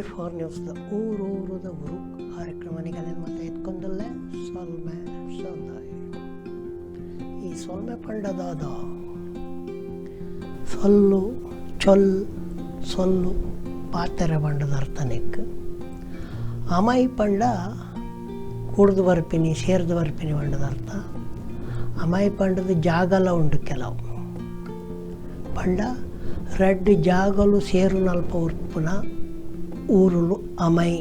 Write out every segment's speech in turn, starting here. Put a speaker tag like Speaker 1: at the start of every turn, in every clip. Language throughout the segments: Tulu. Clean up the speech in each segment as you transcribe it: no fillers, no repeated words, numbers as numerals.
Speaker 1: V4 ನ್ಯೂಸ್ದ ಊರೂರುದ ಊರು ಕಾರ್ಯಕ್ರಮ ನಿಗಲೇನು ಮತ್ತೆ ಎತ್ಕೊಂಡಲ್ಲೇ ಸೊಲ್ಮೆ ಸಂದಾಯ. ಈ ಸೊಲ್ಮೆ ಪಂಡದಾದ ಸೊಲ್ಲು ಚೊಲ್ ಸೊಲ್ಲು ಪಾತೆರ ಪಂಡದ ಅರ್ಥನೆಕ್ ಅಮೈ ಪಂಡ ಕೂಡ್ದು ಬರ್ಪಿನಿ ಸೇರ್ದು ಬರ್ಪಿನಿ ಪಂಡದ ಅರ್ಥ. ಅಮೈ ಪಂಡದ ಜಾಗಲ ಉಂಡು ಕೆಲವು ಪಂಡ ರಡ್ಡ್ ಜಾಗಲು ಸೇರುನಲ್ಪ ಉರ್ಪುನ ಊರುಲು ಅಮೈ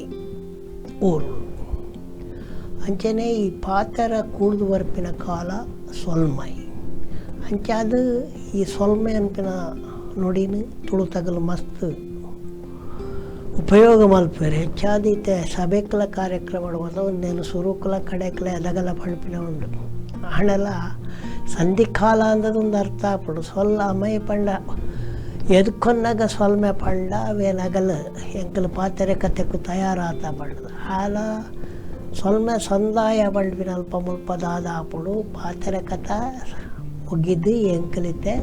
Speaker 1: ಊರುಲು. ಅಂಚನೆ ಈ ಪಾತೆರ ಕೂಡ್ದು ಬರ್ಪಿನ ಕಾಲ ಸೊಲ್ಮೈ. ಅಂಚಾದ ಈ ಸೊಲ್ಮೆ ಅನ್ಪಿನ ನುಡಿನ ತುಳು ತಗಲು ಮಸ್ತ್ ಉಪಯೋಗ ಮಲ್ಪೆರ್. ಹೆಚ್ಚಾದ್ ಇತ್ತೆ ಸಭೆಕ್ಲ ಕಾರ್ಯಕ್ರಮ ಒಂದೇನು ಸುರುಕ್ಲ ಕಡೆಕ್ಲ ಎದಗಲ ಪಣ್ಪಿನ ಉಂಡು. ಆಂಡಲ ಸಂಧಿಕಾಲ ಅಂದದ ಒಂದು ಅರ್ಥ ಆಪುಂಡು. ಸೊಲ್ಲ ಅಮೈ ಪಂಡ ಎದ್ಕೊನ್ನಗ ಸೊಲ್ಮೆ ಪಂಡ ಅವೇನಗಲ್ ಎಂಕಲ್ ಪಾತೆರೆ ಕತೆಕು ತಯಾರಾತ ಪಂಡದ ಆಲ ಸೊಲ್ಮೆ ಸಂದಾಯ ಪಂಡ್ಪಿನ ಅಲ್ಪ ಮುಲ್ಪ ದಾದ ಆಪುಂಡು. ಪಾತೆರೆ ಕತೆ ಮುಗಿದು ಎಂಕಲಿತೆ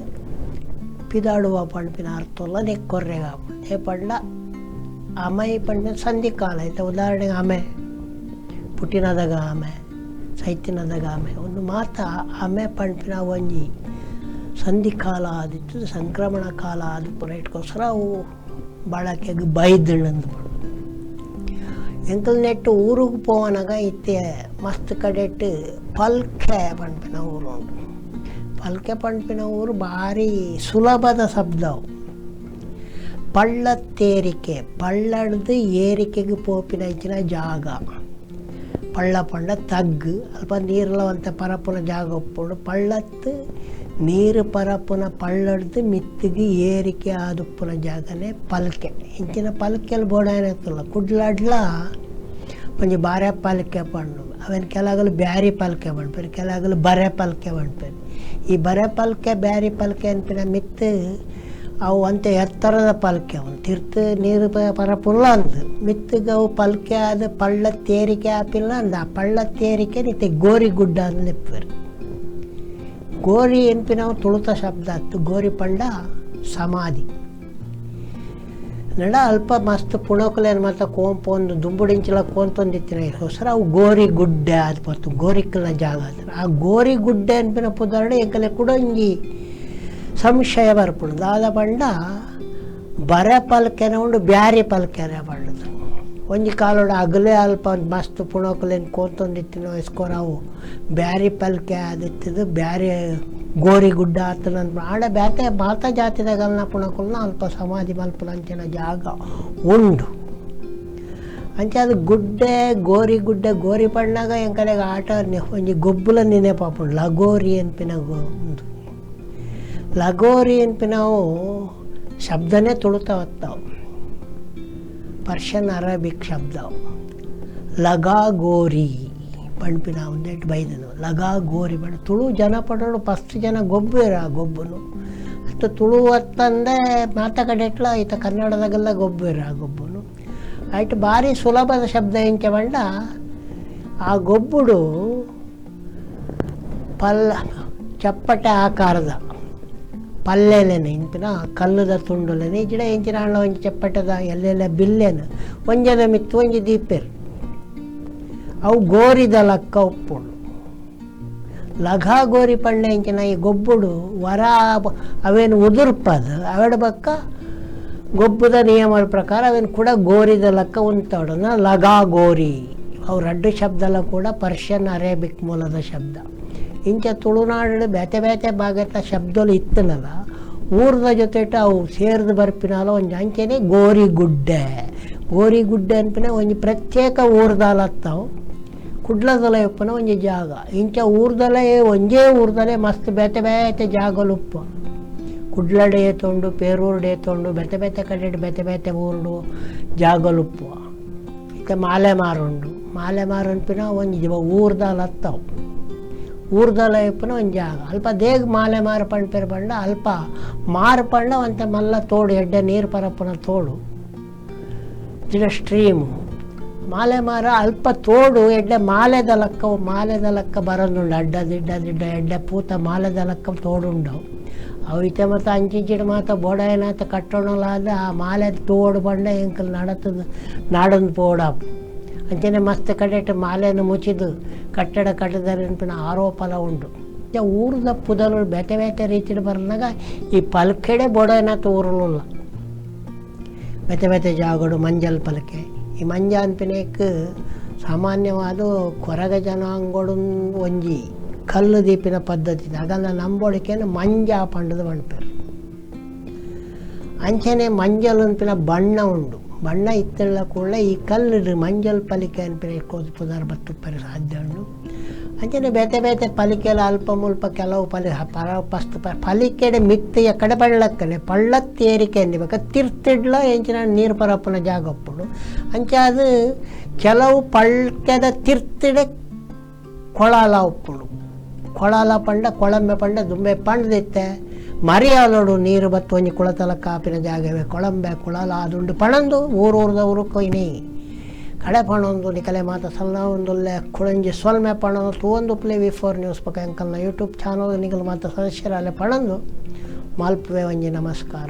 Speaker 1: ಪಿದಾಡುವ ಪಂಡ್ಪಿನ ಅರ್ಥೊಲ್ಲ ನೆಕ್ಕೊರ್ರೆಗ್ ಆಪುಂಡು. ಏ ಪಂಡ ಅಮೈ ಪಂಡ ಸಂಧಿಕಾಲ. ಇತ್ತೆ ಉದಾಹರಣೆಗೆ ಆಮೆ ಪುಟ್ಟಿನದಾಗ ಆಮೆ ಸೈತಿನದಾಗ ಆಮೆ ಒಂದು ಮಾತ ಆಮೆ ಪಂಡ್ಪಿನ ಒಂಜಿ ಸಂಧಿಕಾಲ ಆದಿತ್ತು, ಸಂಕ್ರಮಣ ಕಾಲ ಆದಿಪ್ಪುನ ಇಟ್ಕೋಸ್ಕರ ಅವು ಬಳಕೆಗೆ ಬೈದಳಂದು. ಎಂಕಲ್ ನೆಟ್ಟು ಊರಿಗೆ ಪೋವನಾಗ ಇತ್ತೆ ಮಸ್ತ್ ಕಡೆಟ್ ಪಲ್ಕೆ ಪನ್ಪಿನ ಊರು ಉಂಡು. ಪಲ್ಕೆ ಪನ್ಪಿನ ಊರು ಭಾರಿ ಸುಲಭದ ಶಬ್ದ. ಪಳ್ಳತ್ತೇರಿಕೆ, ಪಳ್ಳಡ್ದು ಏರಿಕೆಗೆ ಪೋಪಿನ ಇಂಚಿನ ಜಾಗ. ಪಳ್ಳ ಪಂಡ ತಗ್ಗು, ಅಲ್ಪ ನೀರ್ಲ ಒಂತೆ ಪರಪುನ ಜಾಗ ಉಪ್ಪುಂಡು. ಪಳ್ಳತ್ತು ನೀರು ಪರಪುನ ಪಳ್ಳಡ್ದು ಮಿತ್ತಿಗೆ ಏರಿಕೆ ಆದುಪ್ಪುನ ಜಾಗನೇ ಪಲ್ಕೆ. ಇಂಚಿನ ಪಲ್ಕೆಲ್ ಬೋಡಾಯನತ್ತಲ್ಲ ಕುಡ್ಲಡ್ಲ ಒಂಜಿ ಬಾರೆ ಪಲ್ಕೆ ಪಂಡು ಅವೇನು ಕೆಲಗಲು ಬ್ಯಾರಿ ಪಲ್ಕೆ ಪನ್ಪೆರ್, ಕೆಲಗಲು ಬರೆ ಪಲ್ಕೆ ಪನ್ಪೆರ್. ಈ ಬರೆ ಪಲ್ಕೆ ಬ್ಯಾರಿ ಪಲ್ಕೆ ಅನ್ಪಿನ ಮಿತ್ತು ಅವು ಅಂತೆ ಎತ್ತರದ ಪಲ್ಕೆ, ಅವು ತಿರ್ತು ನೀರು ಪರಪುಲ್ಲ ಅಂದು ಮಿತ್ತಿಗೆ ಅವು ಪಲ್ಕೆ ಆದ ಪಳ್ಳ ತೇರಿಕೆ ಆಪಿಲ್ಲ ಅಂದ. ಆ ಪಳ್ಳ ತೇರಿಕೆ ನಿತ್ತೆ ಗೋರಿ ಗುಡ್ಡ ಅಂದ್ ಲೆಪ್ಪೆರ್. ಗೋರಿ ಎನ್ಪಿನವು ತುಳುತ ಶಬ್ದ ಅತ್ತು. ಗೋರಿ ಪಂಡ ಸಮಾಧಿ ನಡ ಅಲ್ಪ ಮಸ್ತ್ ಪುಣಕುಲೇನು ಮಾತ ಕೋಂಪೊಂದು ದುಂಬುಡಿಂಚಿಲ ಕೋಂತೊಂದಿತ್ತಿನ ಹೊಸರ ಅವು ಗೋರಿ ಗುಡ್ಡೆ ಅದು ಪತ್ತು ಗೋರಿಕ್ಕಲ ಜಾಗ ಅದು. ಆ ಗೋರಿ ಗುಡ್ಡೆ ಅನ್ಪಿನ ಪುದರ್ಡೆ ಎಂಕಲೆ ಕೂಡ ಒಂಜಿ ಸಂಶಯ ಬರ್ಪುಂಡು. ದಾದ ಪಂಡ ಬರೆ ಪಲ್ಕೆನ ಉಂಡು ಬ್ಯಾರಿ ಪಲ್ಕೆನೆ ಪಂಡದು. ಒಂಜಿ ಕಾಲೋಡು ಅಗಲೇ ಅಲ್ಪ ಮಸ್ತ್ ಪುಣಕುಲೇನು ಕೋಂತೊಂದಿತ್ತಿನ ಇಸ್ಕೋರ ಅವು ಬ್ಯಾರಿ ಪಲ್ಕೆ ಆದಿತ್ತಿದ್ದು ಬ್ಯಾರಿ ಗೋರಿ ಗುಡ್ಡ ಆತನ ಆಡ ಬ್ಯಾತೆ ಮಾತ ಜಾತಿದಾಗಲ್ನ ಪುಣಕುಲ್ನ ಅಲ್ಪ ಸಮಾಧಿ ಮಲ್ಪುನ ಅಂಚಿನ ಜಾಗ ಉಂಡು. ಅಂಚೆ ಅದು ಗುಡ್ಡೆ ಗೋರಿ ಗುಡ್ಡೆ ಗೋರಿ ಪಣ್ಣಾಗ ಎಂಕಲೆಗ್ ಆಟ ಒಂಜಿ ಗೊಬ್ಬುಲ ನೆನೆಪಾಪುಂಡು. ಲಗೋರಿ ಅನ್ಪಿನ ಉಂದು ಲಗೋರಿ ಅನ್ಪಿನವು ಶಬ್ದನೇ ತುಳುತ ಬತ್ತಾವು, ಪರ್ಷಿಯನ್ ಅರೇಬಿಕ್ ಶಬ್ದ. ಲಗಾಗೋರಿ ಪಣ್ಪಿನ ಒಂದೆಟ್ ಬೈದನು ಲಗಾ ಗೋರಿ ಪಂಡ ತುಳು ಜನಪದರು ಫಸ್ಟ್ ಜನ ಗೊಬ್ಬೇರು ಆ ಗೊಬ್ಬನು. ಅತ್ತ ತುಳು ಅತ್ತಂದೆ ಮಾತ ಕಡೆಟ್ಲ ಈತ ಕನ್ನಡದಾಗೆಲ್ಲ ಗೊಬ್ಬೇರು ಆ ಗೊಬ್ಬನು. ಆಯ್ತು ಭಾರಿ ಸುಲಭದ ಶಬ್ದ ಎಂಚ ಪಂಡ ಆ ಗೊಬ್ಬುಡು ಪಲ್ಲ ಚಪ್ಪಟೆ ಆಕಾರದ ಪಲ್ಲೆಲೆನೆ ಇಂಪಿನ ಕಲ್ಲುದ ತುಂಡುಲೆನೆ ಇಜ್ಜಿಡ ಎಂಚಿನ ಆಂಡ ಒಂಜಿ ಚಪ್ಪಟೆದ ಎಲ್ಲೆಲ್ಲ ಬಿಲ್ಲೆನ ಒಂಜದ ಮಿತ್ತು ಒಂಜಿ ದೀಪೆರ್ ಅವು ಗೋರಿದ ಲಕ್ಕ ಉಪ್ಪುಂಡು. ಲಘ ಗೋರಿ ಪಂಡ ಇಂಚಿನ ಈ ಗೊಬ್ಬುಡು ವರ ಅವೇನು ಉದುರ್ಪದು ಅವೆಡ ಬಕ್ಕ ಗೊಬ್ಬದ ನಿಯಮದ ಪ್ರಕಾರ ಅವೇನು ಕೂಡ ಗೋರಿದ ಲಕ್ಕ ಉಂತಾಡೋಣ ಲಗಾ ಗೋರಿ. ಅವು ರಡ್ಡು ಶಬ್ದಲ ಕೂಡ ಪರ್ಷಿಯನ್ ಅರೇಬಿಕ್ ಮೂಲದ ಶಬ್ದ. ಇಂಚ ತುಳುನಾಡು ಬೇತೆ ಬೇತೆ ಭಾಗದ ಶಬ್ದಲು ಇತ್ತನಲ್ಲ ಊರ್ದ ಜೊತೆಟ ಅವು ಸೇರ್ದು ಬರ್ಪಿನಾಲ ಒಂಜಿ ಅಂಚೆನೆ ಗೋರಿ ಗುಡ್ಡೆ. ಗೋರಿ ಗುಡ್ಡೆ ಅನ್ಪಿನ ಒಂಜಿ ಪ್ರತ್ಯೇಕ ಊರ್ದಾಲತ್ತಾವು ಕುಡ್ಲದಲ ಉಪ್ಪುನ ಒಂಜಿ ಜಾಗ. ಇಂಚ ಊರ್ದಲೇ ಒಂಜೇ ಊರ್ದಲೇ ಮಸ್ತ್ ಬೇತೆ ಬೇತೆ ಜಾಗಲು ಉಪ್ಪು. ಕುಡ್ಲಡೆ ಏತೊಂಡು ಪೇರೂರ್ಡೆ ಏತೊಂಡು ಬೇತೆ ಬೇತೆ ಕಡೆ ಬೇತೆ ಬೇತೆ ಊರುಡು ಜಾಗಲು ಉಪ್ಪು. ಇತ್ತೆ ಮಾಲೆ ಮಾರುಂಡು, ಮಾಲೆ ಮಾರು ಅನ್ಪಿನ ಒಂಜಿ ಊರ್ದಾಲತ್ತಾವು ಊರ್ದಲ ಇಪ್ಪುನ ಒಂಜಿ ಜಾಗ. ಅಲ್ಪ ದೇಗ್ ಮಾಲೆ ಮಾರು ಪಣ್ಪೆರ್ ಪಂಡ ಅಲ್ಪ ಮಾರು ಪಂಡ ಒಂತೆ ಮಲ್ಲ ತೋಡು ಎಡ್ಡೆ ನೀರು ಪರಪ್ಪುನ ತೋಡು ಇಡ ಸ್ಟ್ರೀಮು ಮಾಲೆ ಮಾರ ಅಲ್ಪ ತೋಡು ಎಡ್ಡೆ ಮಾಲೆದ ಲಕ್ಕ ಮಾಲೆದ ಲಕ್ಕ ಬರೋದುಂಡು. ಅಡ್ಡ ದಿಡ್ಡ ದಿಡ್ಡ ಎಡ್ಡೆ ಪೂತ ಮಾಲೆದ ಲಕ್ಕ ತೋಡುಂಡವು. ಅವು ಇತ್ತೆ ಮಾತ ಅಂಚಿಂಚಿಡ್ ಮಾತ ಬೋಡಾಯಿನಾತ ಕಟ್ಟೋಣಲಾದ ಆ ಮಾಲೆ ತೋಡು ಪಂಡ ಎಂಕಲ್ ನಡತದ ನಾಡೊಂದು ಪೋಡಾಪು. ಅಂಚನೆ ಮಸ್ತ್ ಕಡೆಟ್ ಮಾಲೆಯನ್ನು ಮುಚ್ಚಿದು ಕಟ್ಟಡ ಕಟ್ಟದಾರೆ ಅನ್ಪಿನ ಆರೋಪಲ ಉಂಡು. ಊರದ ಪುದರು ಬೇತೆ ಬೇತೆ ರೀತಿಡ್ ಬರ್ನಾಗ ಈ ಪಲ್ಕೆಡೆ ಬೋಡಾಯಿನಾತ ಊರುಲುಲ್ಲ ಬೇತೆ ಬೇತೆ ಜಾಗಡು ಮಂಜಲ್ ಪಲಕೆ. ಈ ಮಂಜ ಅನ್ಪಿನೇಕ್ ಸಾಮಾನ್ಯವಾದ ಕೊರಗ ಜನಾಂಗಡು ಒಂಜಿ ಕಲ್ಲು ದೀಪಿನ ಪದ್ಧತಿ ಅದನ್ನ ನಂಬೊಳಿಕೆನ ಮಂಜ ಪಂಡದು ಪನ್ಪೆರ್. ಅಂಚನೆ ಮಂಜಲ್ ಅನ್ಪಿನ ಬಣ್ಣ ಉಂಡು. ಬಣ್ಣ ಇತ್ತಲ್ಲ ಕೂಡ ಈ ಕಲ್ಲು ಮಂಜಲ್ ಪಲಿಕೆ ಅನ್ಪಿನ ಪುದರ್ ಬತ್ತುಪ್ಪರೆ ಸಾಧ್ಯ ಉಂಡು. ಅಂಚನೆ ಬೇತೆ ಬೇತೆ ಪಲಿಕೆಲ ಅಲ್ಪ ಮುಲ್ಪ ಕೆಲವು ಪಲಿ ಪರ ಪಸ್ತು ಪಲಿಕೆಡೆ ಮಿತ್ತ ಎಕ್ಕಡೆ ಪಳ್ಳಕ್ಕನೆ ಪಳ್ಳತ್ತೇರಿಕೆ ಅಂದಿಬೇಕ ತಿರ್ತಿಡ್ಲ ಎಂಚಿನ ನೀರು ಪರಪ್ಪುನ ಜಾಗ ಉಪ್ಪುಂಡು. ಅಂಚ ಅದು ಕೆಲವು ಪಳ್ಕೆದ ತಿರ್ತಿಡೆ ಕೊಳಲ ಉಪ್ಪುಂಡು. ಕೊಳಲ ಪಂಡ ಕೊಳಂಬೆ ಪಂಡ ದುಂಬೆ ಪಂಡ್ದಿತ್ತೆ ಮರಿಯಾಲೋಡು ನೀರು ಬತ್ತು ಒಂಜಿ ಕುಳತಲ ಕಾಪಿನ ಜಾಗವೇ ಕೊಳಂಬೆ ಕುಳಲ ಅದುಂಡು ಪಣಂದು ಊರೂರ್ದವರು ಕೊಯ್ನಿ ಕಡೆ ಪಣೊಂದು ನಿಕಲೆ ಮಾತ ಸಲ್ಲ ಒಂದುಲ್ಲೆ ಕುಳಂಜಿ ಸೊಲ್ಮೆ ಪಣೊಂದು ತೂವೊಂದು ಪ್ಲೇ ವಿ4 ನ್ಯೂಸ್ ಪಕ್ಕ ಎಂಕಲ್ನ ಯೂಟ್ಯೂಬ್ ಚಾನಲ್ ನಿಕಲ್ ಮಾತ ಸದಸ್ಯರಾಲೆ ಪಣೊಂದು ಮಾಲ್ಪುವೆ ಒಂಜಿ ನಮಸ್ಕಾರ.